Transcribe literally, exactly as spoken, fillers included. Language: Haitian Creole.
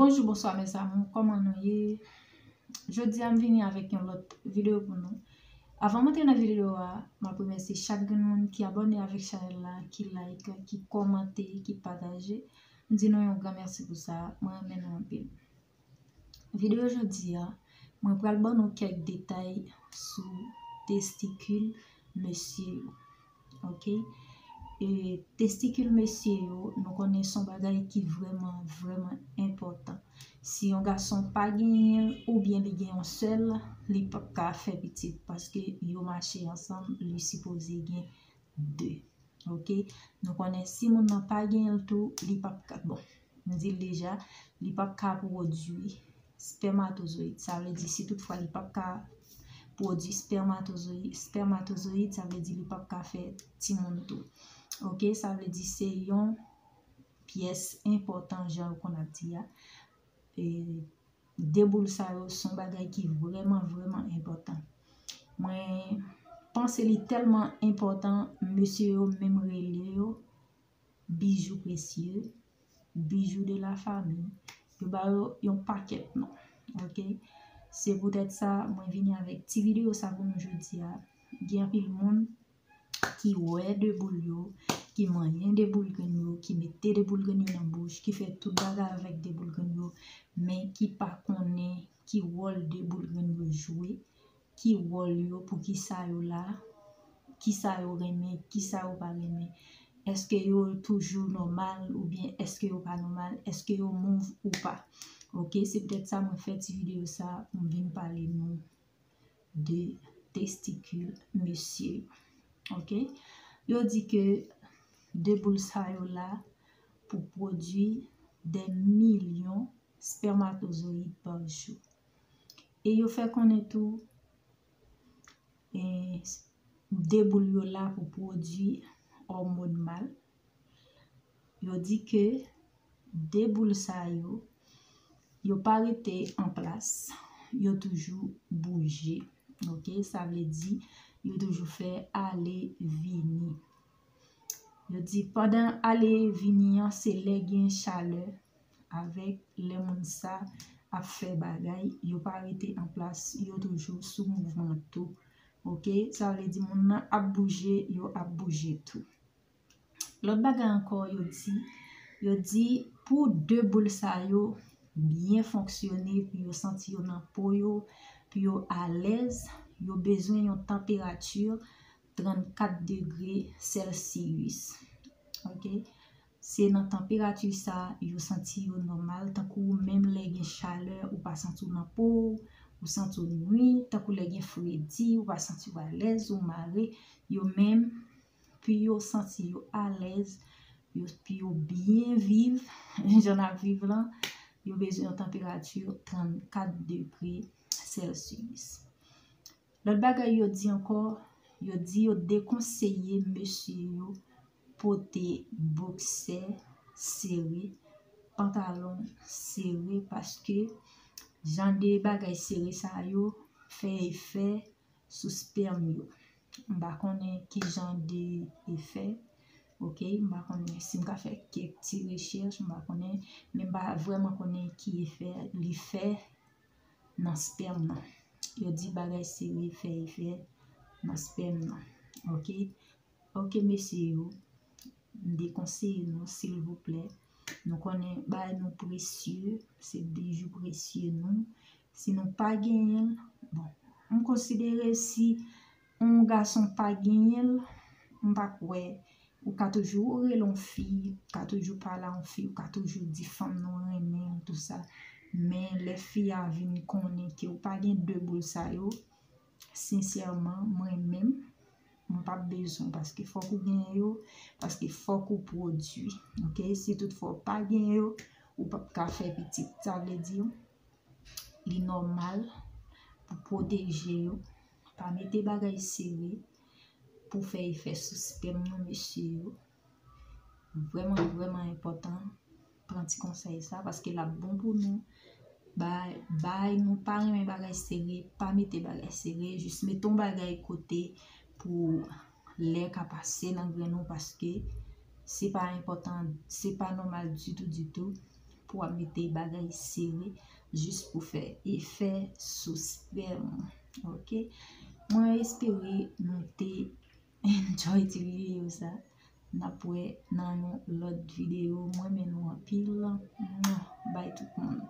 Bonjou, bonswa mes amours, kòman nou ye? Jodi a m vini avèk yon lòt videyo pou nou. Avan m antre nan videyo a, m ap remèsye chak grenn moun ki abòne avèk chanèl la, ki like, ki kòmante, ki pataje. M di nou yon gran mèsi pou sa, mwen renmen nou anpil. Videyo jodi a, mwen pral ban nou kèk detay sou testikil mesye yo. Ok? E testikil mesye yo, nou konnen se yon bagay ki vrèman, vrèman enpòtan. Si yon gason pa genyen l oubyen li gen yon sèl, li p ap ka fè pitit paske yo mache ansanm, li sipoze gen de. Ok? Nou konnen si moun nan pa genyen l tou, li p ap ka, bon, m di l deja, li p ap ka pwodui spèmatozoyid. Sa vle di si toutfwa li p ap ka pwodui spèmatozoyid, spèmatozoyid, sa vle di li p ap ka fè timoun tou. Ok? Sa vle di se yon pyès enpòtan jan yo konn ap di a. E de boul sa yo se yon bagay ki vrèman, vrèman enpòtan. Mwen panse li tèlman enpòtan, mesye yo menm rele yo bijou presye, bijou de la famille. Yo ba yo yon pakèt non. Ok? Se poutèt sa, mwen vini avèk ti videyo sa pou nou jodi a. Gen anpil moun ki wè de boul yo, ki manyen de boul grenn yo, ki mete de boul grenn yo nan bouch, ki fè tout bagay avèk de boul grenn yo, men ki pa konnen ki wòl de boul grenn yo jwe, ki wòl yo, poukisa yo la, kisa yo renmen, kisa yo pa renmen. Èske yo toujou nòmal oubyen èske yo pa nòmal? Èske yo move ou pa? Ok, se poutèt sa mwen fè ti videyo sa pou m vin pale nou de testikil mesye yo. Ok? Yo di ke de boul sa yo la pou pwodui de milyon spèmatozoyid pa jou. E yo fè konnen tou, e, de boul yo la pou pwodui òmòn mal. Yo di ke de boul sa yo, yo pa rete an plas, yo toujou bouje. Ok, sa vle di yo toujou fè ale vini. Yo di pandan ale vini an, se lè gen chalè avèk lè moun sa ap fè bagay, yo pa rete an plas, yo toujou sou mouvman tou. Ok, sa vle di moun nan ap bouje, yo ap bouje tou. Lòt bagay ankò yo di, yo di pou de boul sa yo byen fonksyone, pou yo santi yo nan po yo, pou yo alèz, yo bezwen yon tanperati trannkat degre Celsius. Ok? Se nan tanperati sa yo santi yo nòmal, tankou menm lè gen chalè, ou pa santi w nan po w, ou santi w nwi, tankou lè gen fredi, ou pa santi w alèz, ou mare, yo menm, pou yo santi yo alèz, yo, pou yo byen viv, jan n ap viv lan, yo bezwen yon tanperati trannkat degre Celsius. Lòt bagay yo di ankò, yo di yo dekonseye mesye yo pote boksè sere, pantalon sere, paske jan de bagay sere sa yo fè efè sou spèm yo. M pa konnen ki jan de efè, ok, m pa konnen si m ka fè kèk ti rechèch, m pa konnen, men m pa vrèman konnen ki efè li fè nan spèm nan. Yo di bagay sere fè efè nan spèm nan. Ok? Ok, mesye yo, m dekonseye nou, silvouplè. Nou konnen bagay nou presye, se bijou presye nou. Si nou pa genyen l, bon, m konsidere si yon gason pa genyen l, m pa kwè, ou ka toujou rele yon fi, ou ka toujou pale a yon fi, ou ka toujou di fanm nan ou renmen l, tou sa. Men lè fi a vin konnen ke ou pa gen de boul sa yo, sensèman, mwen menm, m p ap bezwen, paske fòk ou genyen yo, paske fòk ou pwodui. Ok? Si toutfwa ou pa genyen yo, ou p ap ka fè pitit. Sa vle di, li nòmal pou pwoteje yo. Pa mete bagay sere pou fè efè sou spèm nou, mesye yo. Vrèman, vrèman enpòtan pran ti konsèy sa, paske l ap bon pou nou. Bay, bay, nou pa renmen bagay sere, pa mete bagay sere, jis mete yon bagay kote pou lè ka pase nan grenn ou, paske se pa enpòtan, se pa nòmal ditou, ditou pou w ap mete bagay sere jis pou fè efè sou spèm. Ok? Mwen espere nou te enjoy ti videyo sa. N ap wè nan yon lòt videyo. Mwen renmen nou anpil. Mwa, bay tout moun.